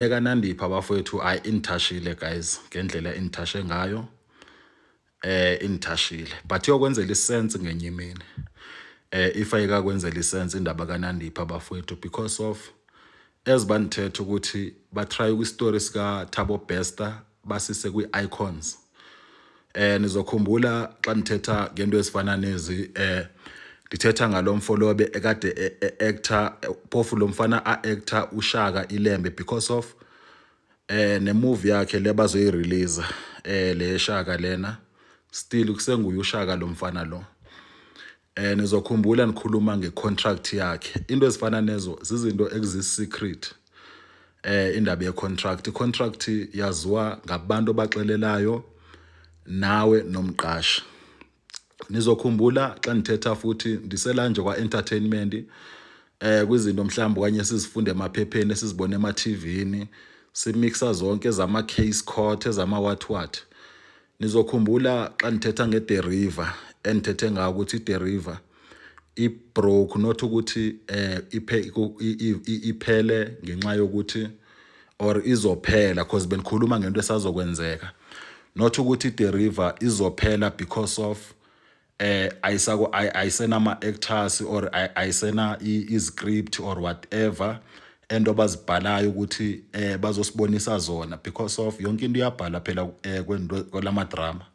EkaNandipha bafowethu, hayi, inithashile guys ngendlela enithashe ngayo. Inithashile, but iyokwenzela isense ngenye imini. If ayikakwenzela isense indaba kaNandipha bafowethu, because of as banithetha ukuthi batry kwi-story sika Thabo Bester basise kwi-Icons. Nizokhumbula xa nithetha ngento ezifana nezi, ndithetha ngalo mfo lobe ekade actor, phofu lo mfana a-actor uShaka Ilembe, because of ne-movie yakhe le bazoyirelease, le Shaka lena, still kusenguye uShaka lo mfana lo. Nizokhumbula nikhuluma ngecontract yakhe. Into ezifana nezo zizinto ekuzi-secret. Indaba yecontract, icontract yaziwa ngabantu abaxelelayo nawe nomqashi. Nizokhumbula xa ndithetha futhi ndisela nje kwa-entertainment, kwizinto mhlawumbi okanye sizifunde emaphepheni, esizibone ema-TV-ni, simixa zonke ezama-case court, ezama what what. Nizokhumbula xa ndithetha nge-The River, endithethe ngayo ukuthi i-The River ibroke, not ukuthi iphe iphele ngenxa yokuthi or izophela, because benikhuluma ngento esazokwenzeka, not ukuthi i-The River izophela because of ayisako ayisenama actors or ayisena i-script or whatever ento bazibhalayo ukuthi bazosibonisa zona, because of yonke into iyabhala phela kwento kwalama drama,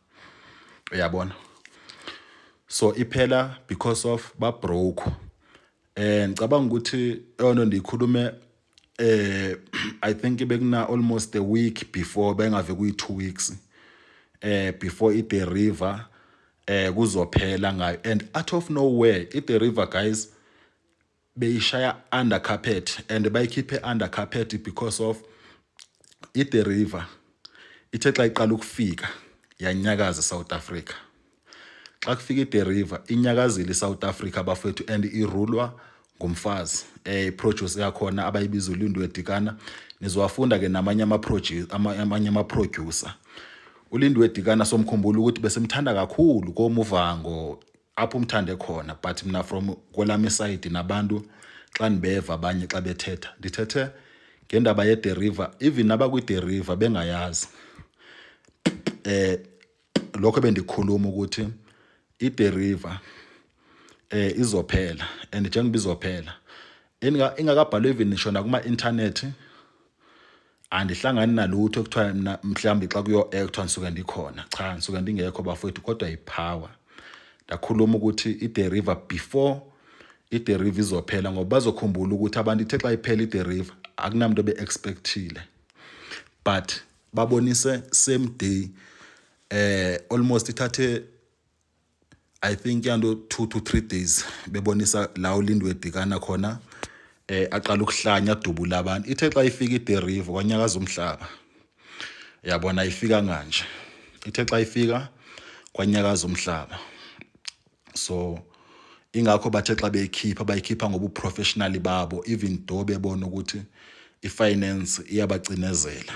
uyabona. So iphela because of ba broke. Ngicabanga ukuthi eyona ndiyikhulume, I think bekuna almost a week before, bengave kuyi 2 weeks before i-The River kuzophela ngayo. And out of nowhere i-The River guys beyishaya under carpet, and bayikhiphe under carpet because of i-The River ithe xa iqala ukufika yanyakaza South Africa. Xa kufika i-The River inyakazile iSouth Africa bafethu, and irulwa ngumfazi, producer yakhona abayibiza uLindiwe Dikana. Nizowafunda ke namanye ama-producer, amanye ama-producer. uLindiwe Dikana somkhumbula ukuthi besimthanda kakhulu koMuvhango apho umthande khona, but mina from kwelami side nabantu xa ndibeva abanye xa bethetha, ndithethe ngendaba ye-The River, even abakwi-The River bengayazi lokho bendikhuluma ukuthi i-The River izophela. And njengoba izophela ingakabhalwa even nisho nakuma internet, andihlangani nalutho ekuthiwa mina mhlawumbe xa kuyo-actwa ndisuke ndikhona. Cha, ndisuke ndingekho bafowethu, kodwa ipower ndakhuluma ukuthi i-The River, before i-The River izophela, ngoba bazokhumbula ukuthi abantu ithe xa iphela i-The River akunamuntu ebe-expectile, but babonise same day, almost ithathe I think yanto 2 to 3 days bebonisa la uLindiwe Dikana khona aqala ukuhlanya adubula abantu. Ithe xa ifika i-The River kwanyakaza umhlaba, yabona, ifika kanje. Ithe xa ifika kwanyakaza umhlaba. So ingakho bathe xa beyikhipha bayikhipha ngobuprofessional babo, even though bebona ukuthi i-finance iyabacinezela,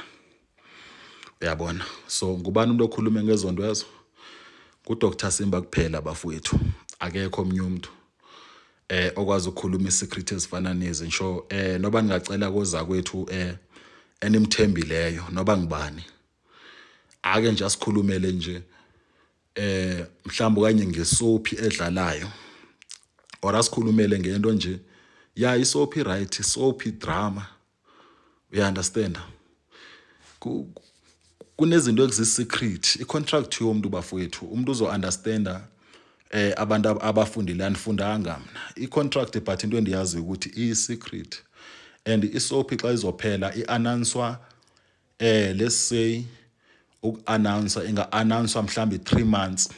uyabona. So ngubani umuntu okhulume ngezonto ezo? NguDr Simba kuphela bafowethu, akekho omnye umuntu okwazi ukukhuluma isecret ezifana nezi. Ngisho noba ningacela koza kwethu enimthembileyo noba ngibani, ake nje asikhulumele nje mhlawumbe okanye ngesoapie edlalayo, or asikhulumele ngento nje ya isoapie, right, soapie drama, you understand. Kunezinto ezi-secret, i-contract yomuntu bafowethu, umuntu uzo-understanda abantu abafundile, anifundanga mna i-contract, but into endiyaziyo ukuthi iyi-secret. And isoapie xa izophela i-announcwa, let's say uku-announce, inga-announcewa mhlambi 3 months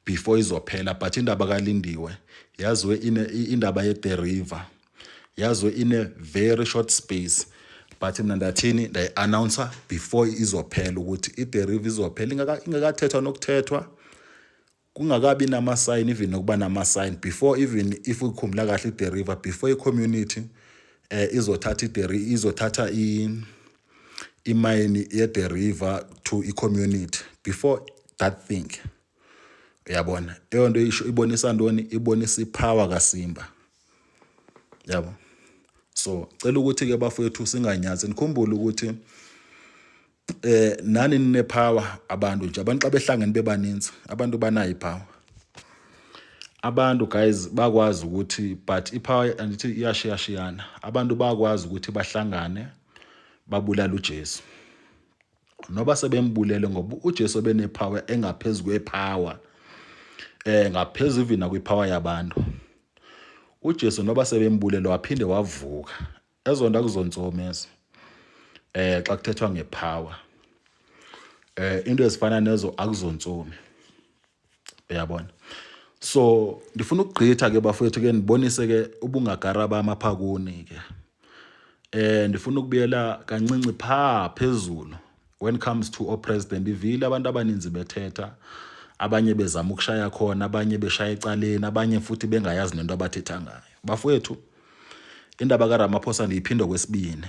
before izophela. But indaba kaLindiwe yaziwe ine indaba ye-The River yaziwe in a very short space, but mina ndathini? Ndayi-announcer before izophela ukuthi i-The River izophela, ingakathethwa nokuthethwa, kungakabi nama-sign, even nokuba nama-sign before. Even if ukhumbula kahle i-The River, before i-community izothatha i-The izothatha imayini ye-The River to i-community, before that thing, uyabona, eyo nto isho ibonisa ntoni? Ibonisa ipower kaSimba, yabo. So cela ukuthi ke bafowethu singanyathi, nikhumbule ukuthi nani nine power. Abantu nje, abantu xa behlangene bebaninzi, abantu banayo ipower. Abantu guys bakwazi ukuthi, but ipower andithi iyashiyashiyana. Abantu bakwazi ukuthi bahlangane babulala uJesu noba sebembulele, ngoba uJesu benepower engaphezulu kwepower, ngaphezulu even nakwipower yabantu. uJesu noba sebembulele waphinde wavuka. Ezo nto akuzontsomi ezo. Xa kuthethwa ngepower, into ezifana nezo akuzontsomi, uyabona. So ndifuna ukugqitha ke bafowethu, ke ndibonise ke ubungagara bam apha kuni ke. Ndifuna ukubuyela kancinci phaa phezulu when comes to opresident. Ivile abantu abaninzi bethetha, abanye bezama ukushaya khona, abanye beshaya ecaleni, abanye futhi bengayazi nento abathetha ngayo. Bafowethu, indaba kaRamaphosa ndiyiphinde kwesibini,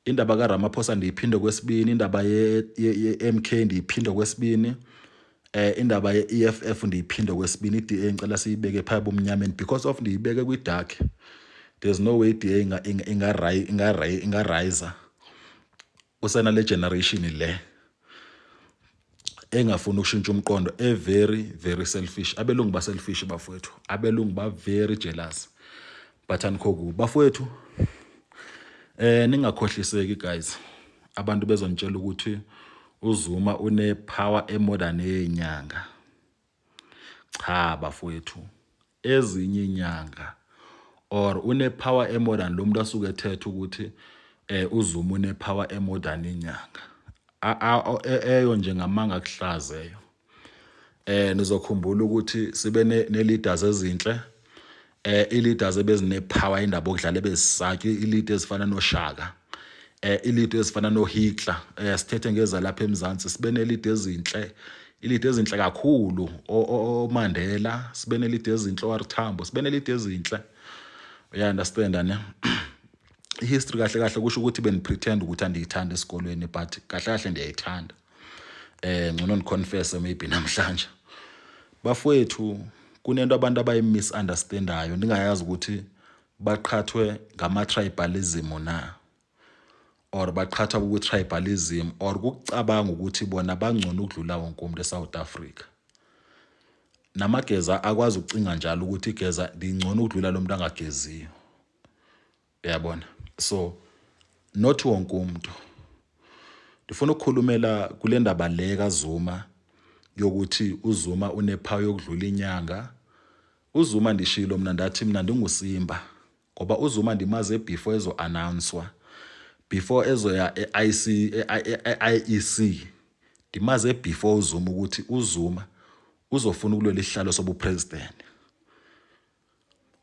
indaba kaRamaphosa ndiyiphinde kwesibini, indaba ye-MK ndiyiphinde kwesibini, indaba ye-EFF ndiyiphinde kwesibini. I-DA ngicela siyibeke phaya bomnyameni because of ndiyibeke kwi-dark. There's no way i-DA inga-rise kusena le generation le engafuni ukushintsha umqondo, e very very selfish. Abelungu ba selfish bafowethu, abelungu ba very jealous, but anikho kubi bafowethu. Ningakhohliseki guys, abantu bezonitshela ukuthi uZuma une power emore than yenyanga. Cha bafowethu, ezinye inyanga or une power emore than lo muntu asuke ethetha ukuthi uZuma une power emore than inyanga. Eyo nje ngamanga kuhlazeyo. Nizokhumbula ukuthi sibe ne leaders ezinhle, i-leaders ebezine power, indaba okudlala ebezisatya, i-leader ezifana noShaka, i-leader ezifana noHitler. Sithethe ngeza lapha eMzansi, sibe ne leader ezinhle, i-leader ezinhle kakhulu, oMandela, sibe ne leader ezinhle, oR Tambo, sibe ne leader ezinhle, uya understand ne? History kahle kahle kusho ukuthi benipretend ukuthi andiyithanda esikolweni, but kahle kahle ndiyayithanda. Ngcono ndiconfess maybe namhlanje bafowethu, kunento abantu abayi-misunderstandayo, ndingayazi ukuthi baqhathwe ngama-tribalism na or baqhathwa ku-tribalism or kukucabanga ukuthi bona bangcono ukudlula wonke umuntu eSouth Africa. Namageza akwazi ukucinga njalo ukuthi igeza ndingcono ukudlula lo muntu angageziyo, uyabona. So not wonke umuntu. Ndifuna ukukhulumela kule ndaba le kaZuma yokuthi uZuma unepower yokudlula inyanga. UZuma, ndishilo mna, ndathi mna ndinguSimba ngoba uZuma ndimaze before ezo announcewa, before ezoya e-IC, e-IEC. Ndimaze before uZuma ukuthi uZuma uzofuna ukulwela isihlalo sobupresident.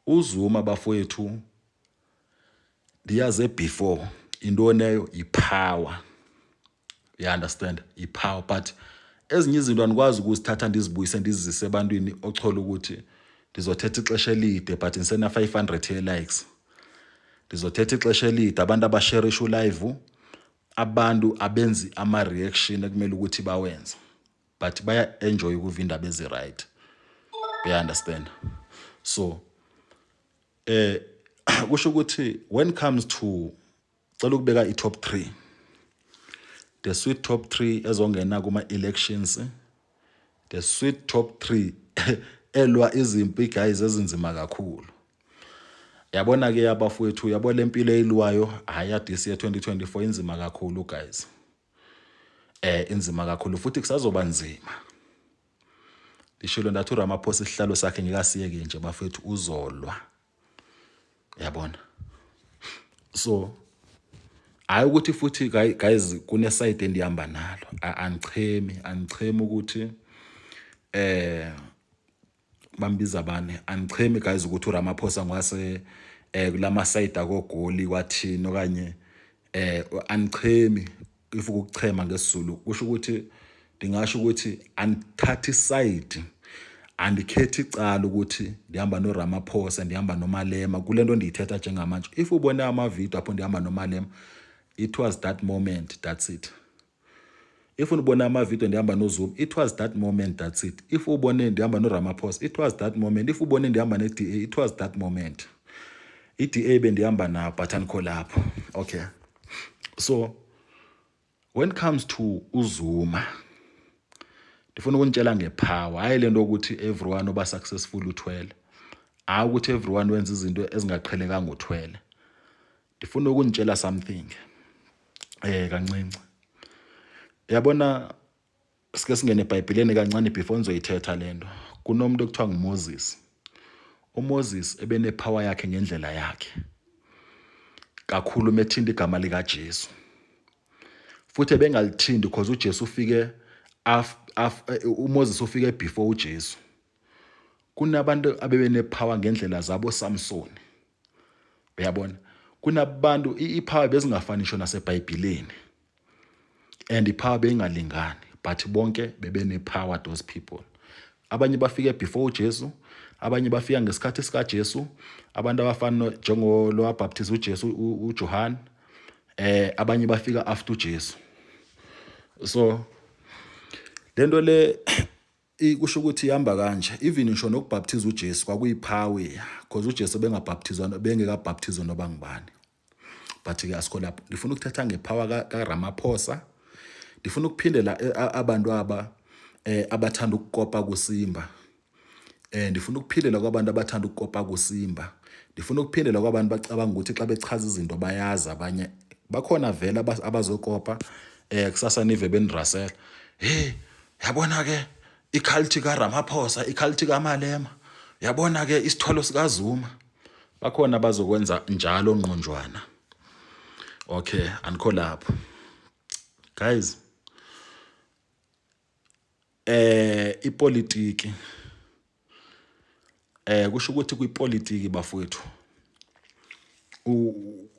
UZuma bafowethu ndiyaze before intoni eyo ipower, you understand, ipower. But ezinye izinto andikwazi ukuzithatha ndizibuyise ndizise ebantwini ochola ukuthi ndizothetha ixesha elide, but ndisena 500 ye-likes. Ndizothetha ixesha elide, abantu abasherisha ulive, abantu abenzi ama-reaction ekumele ukuthi bawenze, but baya-enjoy ukuva indaba ezi-right, uya-understand. So kusho ukuthi when comes to, cela ukubeka i-top 3, the sweet top 3 ezongena kuma-elections, the sweet top 3 elwa izimpi guys ezinzima kakhulu. Yabona ke abafowethu, yabona lempilo eyilwayo, hayi, this year 2024 inzima kakhulu guys, inzima kakhulu futhi kusazoba nzima. Ndishilo ndathi uRamaphosa isihlalo sakhe ngikasiyeke nje bafethu, uzolwa, yabona. So hayi ukuthi futhi guys kune side endihamba nalo, angichemi, angichemi ukuthi bambiza bani, angichemi guys ukuthi uRamaphosa ngwase kulama side akogoli kwathini okanye angichemi. If ukuchema ngesiZulu kusho ukuthi, ndingasho ukuthi andithathi side, andikhethi icala ukuthi ndihamba noRamaphosa, ndihamba noMalema kule nto ndiyithetha njengamanje. If ubone amavidiyo apho ndihamba noMalema, it was that moment, that's it. If ubone amavidiyo ndihamba noZuma, it was that moment, that's it. If ubone ndihamba noRamaphosa, it was that moment. If ubone ndihamba ne-DA, it was that moment. I-DA bendihamba nayo, but andikho lapho. Okay, so when it comes to uZuma, ndifuna ukunitshela ngepower. Hayi lento yokuthi everyone oba successful uthwele, hayi ukuthi everyone wenza izinto ezingaqhelekanga uthwele. Ndifuna ukunitshela something kancinci. Yabona, sike singene eBhayibheleni kancane before nizoyithetha lento. Kunomuntu ekuthiwa nguMoses. UMoses ebenepower yakhe ngendlela yakhe kakhulu methinta igama likaJesu, futhi ebengalithinti because uJesu ufike uMoses ufike before uJesu. Kunabantu abebenepower ngendlela zabo, Samson, uyabona. Kunabantu ipower bezingafani ngisho naseBhayibheleni, and ipower beyingalingani, but bonke bebene-power, those people. Abanye bafike before uJesu, abanye bafika ngesikhathi sikaJesu, abantu abafana njengolo wabhaptiza uJesu, uJohn, abanye bafika after uJesu. So lento le kusho ukuthi ihamba kanje. Even ngisho nokubhaptiza uJesu kwakuyipower, because uJesu bengabhaptizwa, bengekabhaptizwa noba ngubani. But ke asikho lapho. Ndifuna ukuthetha ngepower kaRamaphosa. Ndifuna ukuphindela abantu aba abathanda ukukopa kuSimba. Ndifuna ukuphindela kwabantu abathanda ukukopa kuSimba. Ndifuna ukuphindela kwabantu bacabanga ukuthi xa bechaza izinto bayazi. Abanye bakhona vele abazokopa kusasa, nive benirasela, "Hey, yabona ke icult kaRamaphosa, icult kaMalema, yabona ke isithwalo sikaZuma." Bakhona bazokwenza njalo nqonjwana. Okay, anikho lapho, guys. Ipolitiki, kusho ukuthi kwipolitiki, bafowethu,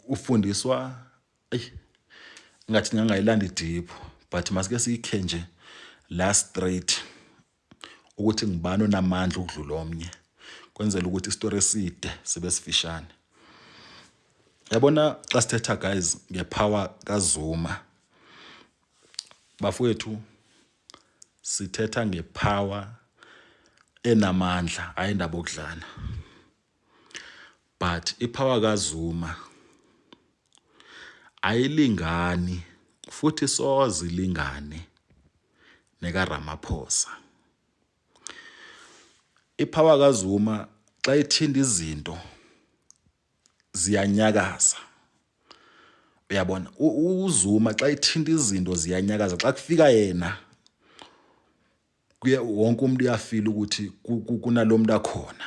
ufundiswa, ey, ngathi ngangayilanda deep, but masike siyikhe nje la straight ukuthi ngibani onamandla ukudlula omnye, kwenzela ukuthi isitori eside sibe sifishane. Yabona, xa sithetha, guys, ngepower kaZuma, bafowethu, sithetha ngepower enamandla, hayi indaba okudlala. But ipower kaZuma ayilingani futhi soze ilingane nekaRamaphosa. Ipower kaZuma, xa ithinta izinto ziyanyakaza, uyabona. UZuma xa ithinta izinto ziyanyakaza. Xa kufika yena kuye, wonke umuntu uyafila ukuthi kunalomuntu akhona,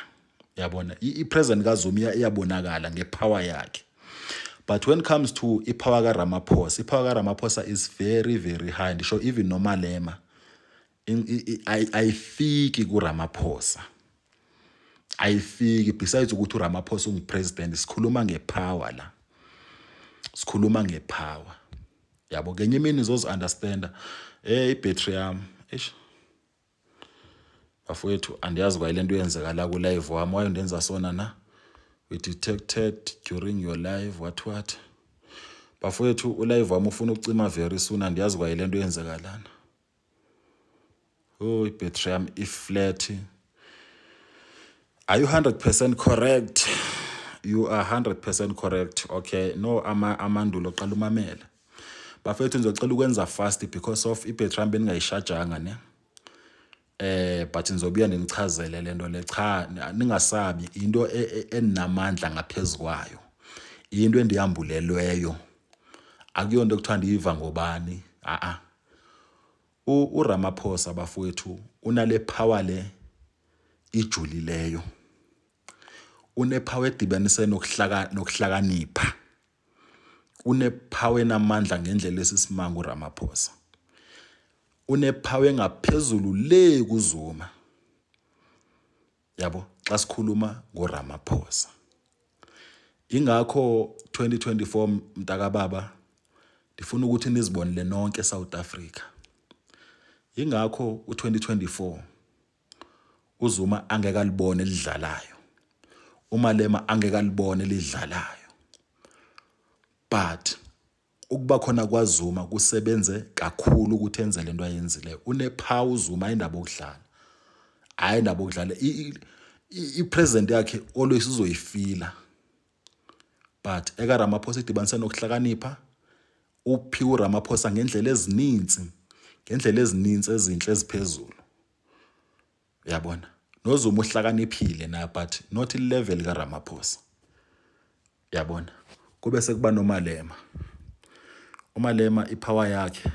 uyabona. I-presence kaZuma iyabonakala ngepower yakhe. But when it comes to ipower kaRamaphosa, ipower kaRamaphosa is very, very high. Ndisho even noMalema ayifiki kuRamaphosa, ayifiki. Besides ukuthi uRamaphosa ungupresident, sikhuluma ngepower la, sikhuluma ngepower, yabo. Ngenye imini uzozi-understanda. Ibhetri yami, eish, bafowethu, andiyazi kwayile nto yenzeka la ku-live wami. Wayo ndenza sona na, "We detected during your live," what what. Bafowethu, ulive wami ufuna ukucima very soon. Andiyazi kwayile nto yenzeka lana. Oh, ibhetri yami iflat. Are you 100% correct? You are 100% correct. Okay, no, ama amandulo qala umamele. Bafethu, ngizocela ukwenza fast because of ibhetri yami beningayishajanga ne. But ngizobuya nginichazele lento le. Cha, ningasabi, into enamandla ngaphezukwayo. Into endiyambulelweyo. Akuyonto ekuthiwa ndiyiva ngobani. A a. URamaphosa, bafowethu, unale power le ijulileyo. Unepower edibanise nokuhlakanipha. Unepower enamandla ngendlela esisimanga uRamaphosa. Unepower engaphezulu le kuZuma, yabo, xa sikhuluma ngoRamaphosa. Ingakho 2024, mntakababa, ndifuna ukuthi nizibonele nonke eSouth Africa. Ingakho u2024 uZuma angeke alibone elidlalayo, uMalema angeke alibone elidlalayo, but ukuba khona kwaZuma kusebenze kakhulu ukuthi enze lento ayenzileyo. Unepower uZuma, indaba okudlala, hayi indaba okudlala. I-presence yakhe always uzoyifila. But eka Ramaphosa idibanise nokuhlakanipha. Uphiwe uRamaphosa ngendlela ezininzi, ngendlela ezininzi ezinhle eziphezulu. Uyabona, noZuma uhlakaniphile na, but not level kaRamaphosa. Uyabona, kube sekuba noMalema. UMalema ipower yakhe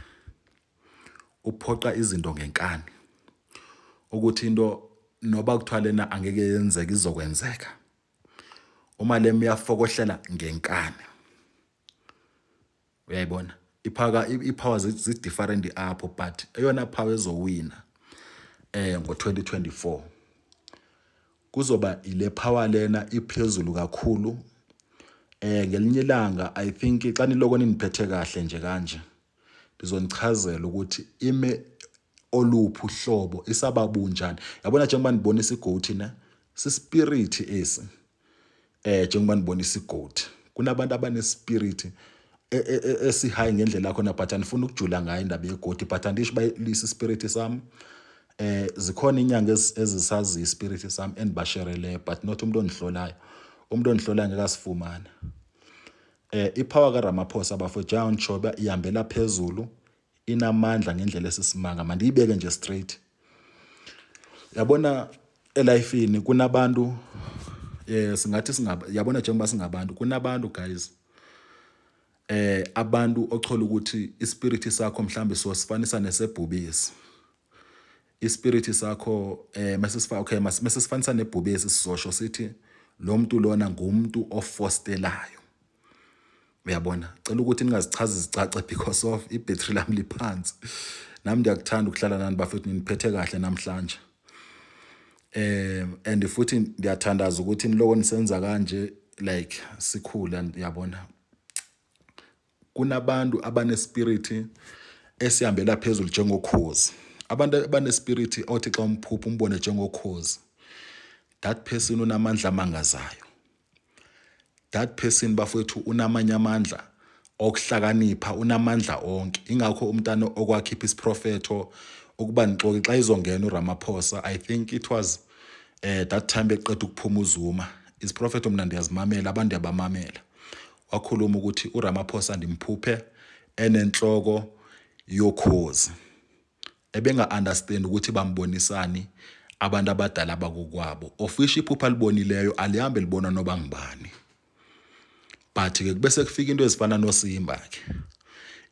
uphoqa izinto ngenkani, ukuthi into noba kuthiwa lena angeke yenzeke, izokwenzeka. UMalema uyafokohlela ngenkani. Uyayibona, iphaka ipower zi-different apho, but eyona power ezowina ngo-2024 kuzoba ile power lena iphezulu kakhulu. Ngelinye ilanga, I think, xa niloko niniphethe kahle nje kanje, ndizonichazela ukuthi ime oluphi uhlobo, isababunjani. Yabona, njengoba ndibonisa igoat ne, sispirit esi. Njengoba ndibonisa igoat, kunabantu abanespirit esihigh ngendlela yakhona, but andifuni ukujula ngayo indaba yegoat, but andisho uba lisi spirit sami. Zikhona inyanga ezisaziyo ispirit sami endibashereleyo, but not umuntu ondihlolayo. Umuntu ondihlolayo ngeke asifumane. Ipower kaRamaphosa, bafowethu, njengoba ihambela phezulu, inamandla ngendlela esisimanga. Mandiyibeke nje straight. Yabona, elifini kunabantu, singathi singaba, yabona, njengoba singabantu, kunabantu guys, abantu ochola ukuthi ispirit sakho mhlambe sosifanisa nesebhubesi. Ispirit sakho mase sifa, okay, mase sifanisa nebhubesi, sizosho sithi lo muntu lona ngumuntu ofostelayo. Uyabona, cela ukuthi ningazichazi zicace because of ibhetri lami liphansi. Nami ndiyakuthanda ukuhlala nani bafethu, niniphethe kahle namhlanje. And futhi ndiyathandaza ukuthi niloko nisenza kanje, like sikhule. Yabona, kunabantu abanespirit esihambela phezulu njengokhozi, abantu abanespirit othi xa umphupha umbone njengokhozi. That person unamandla amangazayo. That person, bafowethu, unamanye amandla okuhlakanipha, unamandla onke. Ingakho umntana okwakhipha isiprofetho ukuba nixoki xa izongena uRamaphosa, I think it was that time beqeda ukuphuma uZuma, isiprofetho mina ndiyazimamela, abantu ndiyabamamela, wakhuluma ukuthi uRamaphosa ndimphuphe enenhloko yokhozi. Ebenga-understand ukuthi bambonisani abantu abadala bakokwabo, of which iphupha alibonileyo alihambe libona noba ngubani. But-ke kube sekufika into ezifana noSimba ke,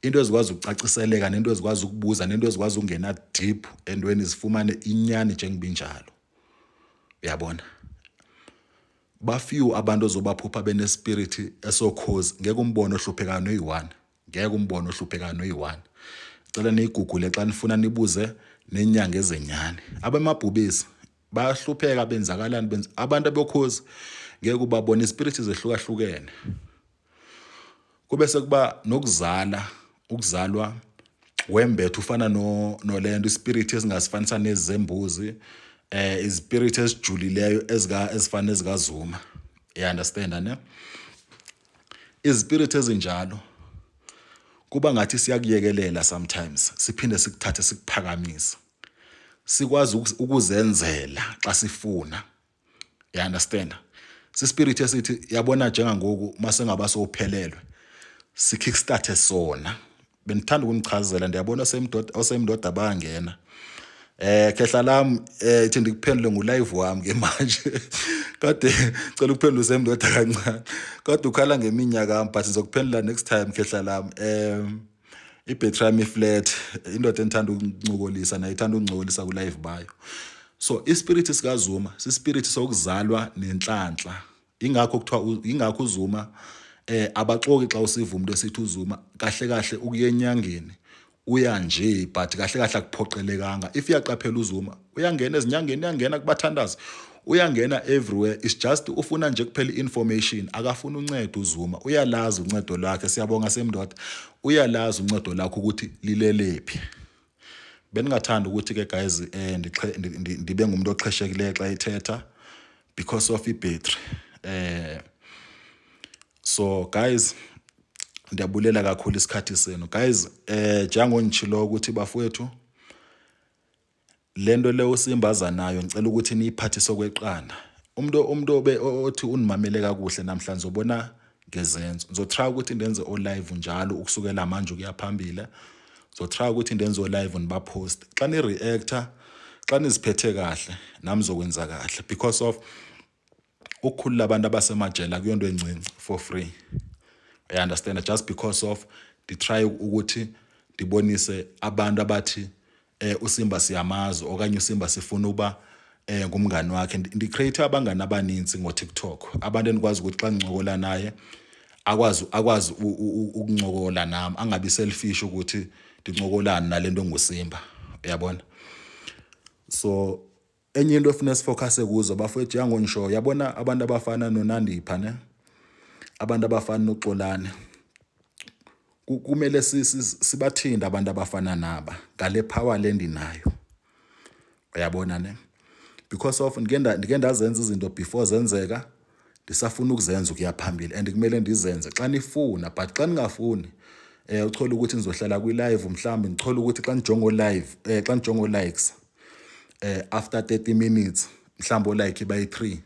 into ezikwazi ukucaciseleka, nento ezikwazi ukubuza, nento ezikwazi ukungena deep entweni, zifumane inyani njengoba injalo. Uyabona, bafew abantu ozobaphupha benespirit esokhozi. Ngeke umbone ohluphekayo noyi-one, ngeke umbone ohluphekayo noyi-one. Cela niyigugule xa nifuna, nibuze nenyanga ezenyani. Abamabhubesi bayahlupheka, benzakalani, benza abantu abokhozi ngeke ubabone. Ispirit zehlukahlukene. Kube sekuba nokuzala, ukuzalwa wembethe ufana no nolento, ispirit esingasifanisa nezembuzi, ispirit esijulileyo ezika ezifana nezikaZuma. You understand ne? Izispirit ezinjalo kuba ngathi siyakuyekelela sometimes, siphinde sikuthathe sikuphakamise, sikwazi ukuzenzela xa sifuna. You understand? Sispirit esithi, yabona, njengangoku mase ngaba sowuphelelwe, si-kickstart sona. Bendithanda ukunichazela, ndiyabona osemdoda, osemndoda bayangena. Khehla lam, ithi ndikuphendule ngu-live wami ke manje. Kade cela ukuphendula usemndoda kancane, kodwa ukhala ngeminyaka yami, but ngizokuphendula next time, khehla lam. Ibhetri yami flat. Indoda endithanda ukuncokolisa nayo ithanda ukuncokolisa ku-live bayo. So ispirit sikaZuma sispirit sokuzalwa nenhlanhla. Ingakho kuthiwa, ingakho uZuma, abaxoki xa usiva umuntu esithi uZuma kahle kahle ukuya enyangeni uya nje, but kahle kahle akuphoqelekanga. If uyaqaphela, uZuma uyangena ezinyangeni, uyangena kubathandazi, uyangena everywhere. It's just ufuna nje kuphela i-information, akafuni uncedo. UZuma uyalazi uncedo lwakhe. Siyabonga semndoda, uyalazi uncedo lakho ukuthi lilelephi. Bendingathanda ukuthi ke guys, ndibe ngumuntu oxheshekileyo xa ethetha because of ibhetri. So guys, ndiyabulela kakhulu isikhathi senu guys. Njengongitshilo ukuthi bafowethu, lento le usimbaza nayo, ngicela ukuthi niyiphathise okweqanda. Umuntu obe othi unimamele kakuhle namhlanje, ubona. Ngezenzo ngizotry ukuthi ndenze o-live njalo ukusukela manje ukuya phambili. Ngizotry ukuthi ndenze o-live, nibapost xa ni-reactor, xa niziphethe kahle, nami zokwenza kahle, because of ukukhulula abantu abasemajele akuyonto encinci for free, you understand? Just because of nditry ukuthi ndibonise abantu abathi uSimba siyamazi okanye uSimba sifuna uba ngumngani wakhe. Ndicreate abangani abaninzi ngoTikTok, abantu endikwazi ukuthi xa ndincokola naye akwazi ukuncokola nami, angabi selfish ukuthi ndincokolani nalento nguSimba, uyabona? So enye into efuna sifocuse kuzo, bafowethu, njengonisho, yabona, abantu abafana noNandipha, ne abantu abafana noXolane, kumele sibathinde abantu abafana naba ngale power le ndinayo, uyabona, ne because of ndike ndazenza izinto before zenzeka, ndisafuna ukuzenza ukuya phambili, and kumele ndizenze xa nifuna. But xa ningafuni, uthola ukuthi nizohlala kwi-live, mhlawumbe ngithola ukuthi xa nijongo live, xa nijongo likes, after 30 minutes mhlawumbe o-like bayi-3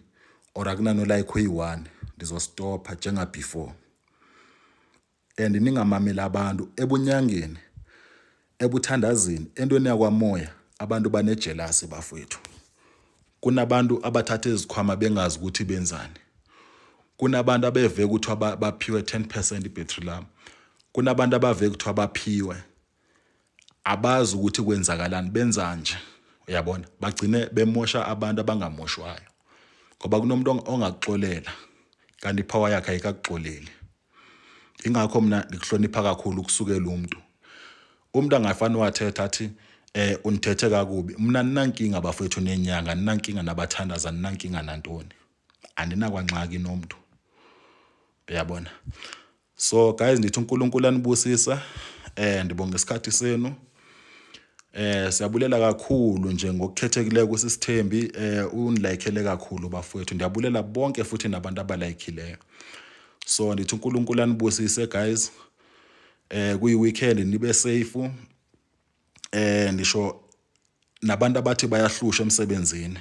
or akunano like oyi-1, ndizostopha njenga before. And ningamameli abantu ebunyangeni, ebuthandazini, entweni yakwamoya. Abantu banejealousy, bafowethu. Kunabantu abathatha izikhwama bengazi ukuthi benzani. Kunabantu abeve kuthiwa baphiwe 10% ibhetri lami. Kunabantu abave kuthiwa baphiwe, abazi ukuthi kwenzakalani, benza nje, uyabona? Bagcine bemosha abantu abangamoshwayo, ngoba kunomuntu ongakuxolela kanti ipower yakhe ayikakuxoleli. Ingakho mina ngikuhlonipha kakhulu ukusukela umuntu angafani wathetha athi unithethe kakubi. Mina ninankinga, bafowethu, nenyanga ninankinga, nabathandaza ninankinga, nantoni, andinakwangxaki nomuntu, uyabona? So guys, ndithi uNkulunkulu anibusisa. Ndibonga isikhathi senu. Siyabulela kakhulu nje ngokukhethekileyo kusisithembi, unilikeele kakhulu, bafowethu. Ndiyabulela bonke futhi nabantu abalikhileyo. So ndithi uNkulunkulu anibusise, guys. Kuyi weekend, nibe safe. Ndisho nabantu abathi bayahlusha emsebenzini,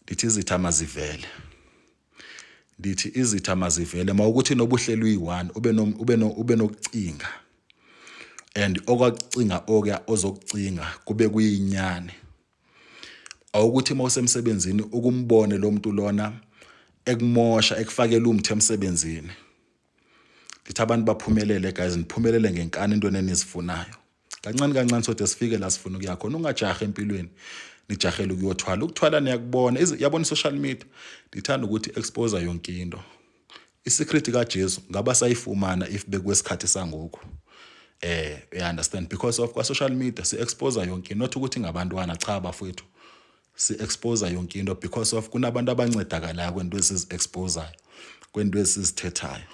ndithi izitha mazivele, ndithi izitha mazivele. Mawukuthi nobuhlelo uyi-one, ube nokucinga, and okwakucinga okuya ozokucinga kube kuyinyani. Awukuthi mawusemsebenzini ukumbone lo muntu lona ekumosha, ekufakela umthi emsebenzini. Ndithi abantu baphumelele, guys, niphumelele ngenkani entweni enizifunayo, kancane kancane, sode sifike la sifuna ukuya khona. Ungajahi empilweni, nijahele ukuyothwala. Ukuthwala niyakubona, yabona i-social media, ndithanda ukuthi expose yonke into. I-secret kaJesu ngaba sayifumana if bekwesikhathi sangoku, you understand? Because of kwa social media si expose yonke into, not ukuthi ngabantwana, cha bafowethu, si expose yonke into, because of kunabantu abancedakalayo kwento esizi-exposayo, kwento esizithethayo,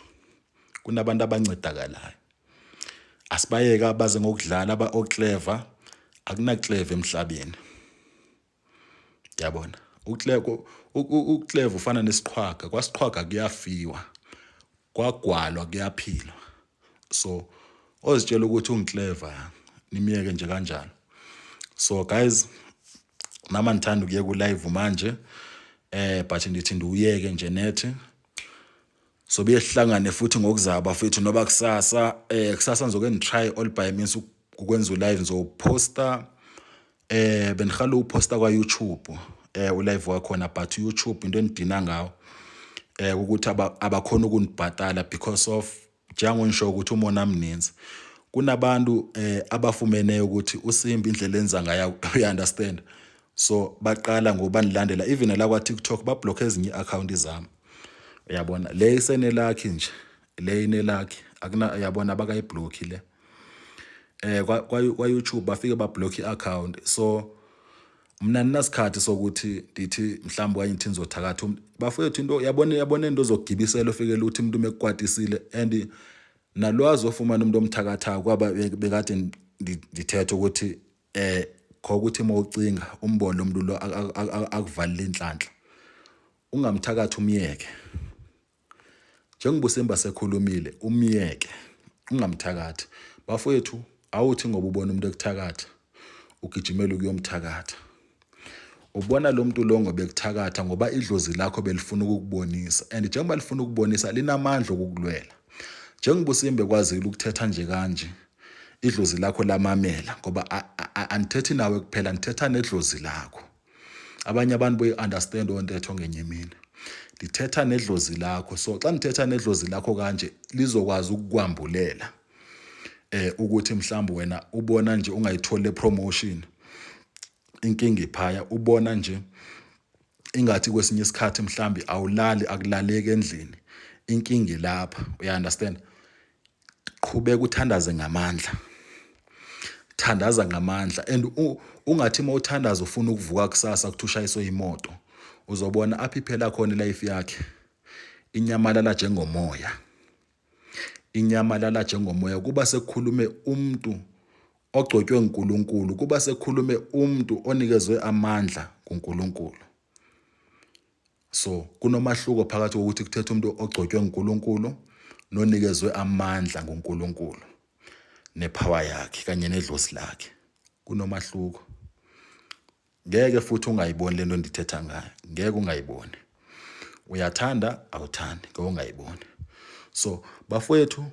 kunabantu abancedakalayo. Asibayeka baze ngokudlala aba oclever. Akuna clever emhlabeni, yabona? Uclever ufana nesiqhwaga. Kwasiqhwaga kuyafiwa, kwagwalwa kuyaphilwa. So ozitshela ukuthi ungiclever, nimiyeke nje kanjalo. So guys, nama ngithanda ukuye ku live manje, but ndithi ndiuyeke nje nethi. So buye sihlangane futhi ngokuzaba, bafethu, noba kusasa. Kusasa ngizoke ngitry all by means ukwenza ulive. Ngizoposta, bengihala uposta kwa YouTube ulive wakhona, but YouTube into engidina ngawo ukuthi abakhona ukunibhatala, because of njengongisho ukuthi umona mninzi. Kunabantu abafumene ukuthi uSimba indlela enza ngayo, you understand? So baqala ngoba nilandela even la kwa TikTok, bablock ezinye i-account zami, uyabona? Le isenelakhi nje, le inelakhi, akuna, uyabona, abakayiblock le. Kwa YouTube bafike bablock i-account. So mina ninasikhathi sokuthi ndithi mhlawumbe okanye ngithi nizothakatha umuntu, bafowethu. Into yabona, into zokugibisela, ufikele ukuthi umuntu mekukwatisile and nalwazi ofumana umuntu omthakathayo, kwaba bekade ndithetha ukuthi kho ukuthi mawucinga umbone lo muntu lo akuvalile inhlanhla, ungamthakathi, umyeke. Njengoba uSimba sekhulumile, umyeke, ungamthakathi, bafowethu. Awuthi ngoba ubona umuntu ekuthakatha ugijimela ukuyomthakatha. Ubona lo muntu lo ngobekuthakatha ngoba idlozi lakho belifuna ukukubonisa, and njengoba lifuna ukubonisa linamandla okukulwela. Njengoba uSimba ekwazile ukuthetha nje kanje, idlozi lakho lamamela, ngoba andithethi nawe kuphela, ndithetha nedlozi lakho. Abanye abantu boyi-understand ontetho ngenye imini. Ndithetha nedlozi lakho, so xa ndithetha nedlozi lakho kanje lizokwazi ukukwambulela ukuthi mhlawumbe wena ubona nje ungayitholi le promotion, inkinga iphaya. Ubona nje ingathi kwesinye isikhathi mhlambi awulali, akulaleki endlini, inkinga ilapha. Uya understand? Qhubeka uthandaze ngamandla, thandaza ngamandla, and ungathi uma uthandaza ufuna ukuvuka kusasa kuthi ushayiswe imoto. Uzobona apho iphela khona ilife yakhe, inyamalala njengomoya, inyamalala njengomoya. Kuba sekukhulume umuntu ogcotywe nguNkulunkulu, kuba sekukhulume umuntu onikezwe amandla nguNkulunkulu. So kunomahluko phakathi kokuthi kuthethe umuntu ogcotywe nguNkulunkulu nonikezwe amandla nguNkulunkulu nepower yakhe kanye nedlozi lakhe. Kunomahluko. Ngeke futhi ungayiboni lento ndithetha ngayo, ngeke ungayiboni. Uyathanda awuthandi, ngeke ungayiboni. So bafowethu,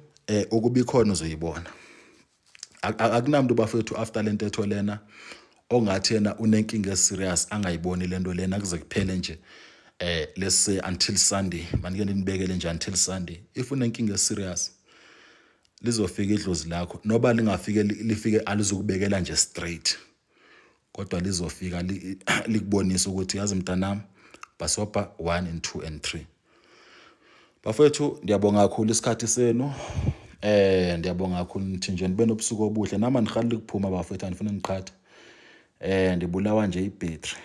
ukuba ikhona uzoyibona. Akunamntu bafowethu after le ntetho lena ongathi yena unenkinga eserious angayiboni lento lena kuze kuphele nje, let's say until Sunday. Manike ndinibekele nje until Sunday. If unenkinga eserious, lizofika idlozi lakho, noba lingafike lifike alizukubekela nje straight, kodwa lizofika likubonisa ukuthi yazi mntanami, bhasobha 1 and 2 and 3. Bafowethu, ndiyabonga kakhulu isikhathi senu. Ndiyabonga kakhulu, nithi nje nibe nobusuku obuhle. Nami andihaleli ukuphuma bafowethu, andifuna niqhathe. Ndibulawa nje ibhetri,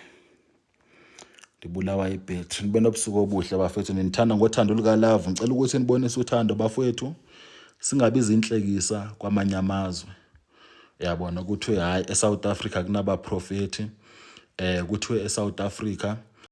ndibulawa ibhetri. Nibe nobusuku obuhle bafethu, ninithanda ngothando lukalove. Ngicela ukuthi nibonise uthando bafowethu, singabi izinhlekisa kwamanye amazwe. Uyabona kuthiwe hayi, eSouth Africa kunabaprofeti, kuthiwe eSouth Africa.